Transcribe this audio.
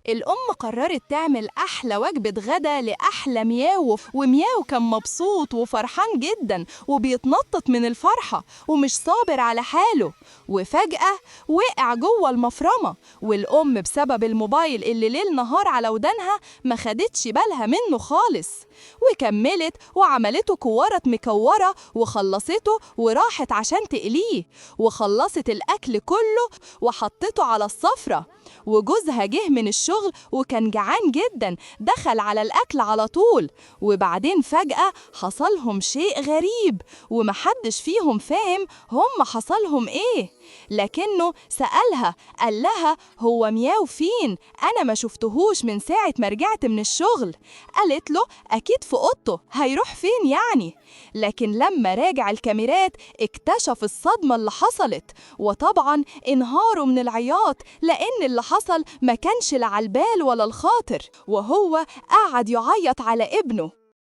الأم قررت تعمل أحلى وجبة غدا لأحلى مياو، ومياو كان مبسوط وفرحان جدا وبيتنطط من الفرحة ومش صابر على حاله. وفجأة وقع جوه المفرمة، والأم بسبب الموبايل اللي ليل نهار على ودانها ما خدتش بالها منه خالص، وكملت وعملته كورة مكورة وخلصته وراحت عشان تقليه، وخلصت الأكل كله وحطته على السفرة. وجوزها جه من الشغل وكان جعان جدا، دخل على الأكل على طول. وبعدين فجأة حصلهم شيء غريب ومحدش فيهم فاهم هم حصلهم إيه، لكنه سألها قال لها هو مياو فين؟ أنا ما شفتهوش من ساعة ما رجعت من الشغل. قالت له أكيد في أوضته، هيروح فين يعني؟ لكن لما راجع الكاميرات اكتشف الصدمة اللي حصلت، وطبعا انهاروا من العياط لأن اللي حصل ما كانش لا على البال ولا الخاطر، وهو قعد يعيط على ابنه.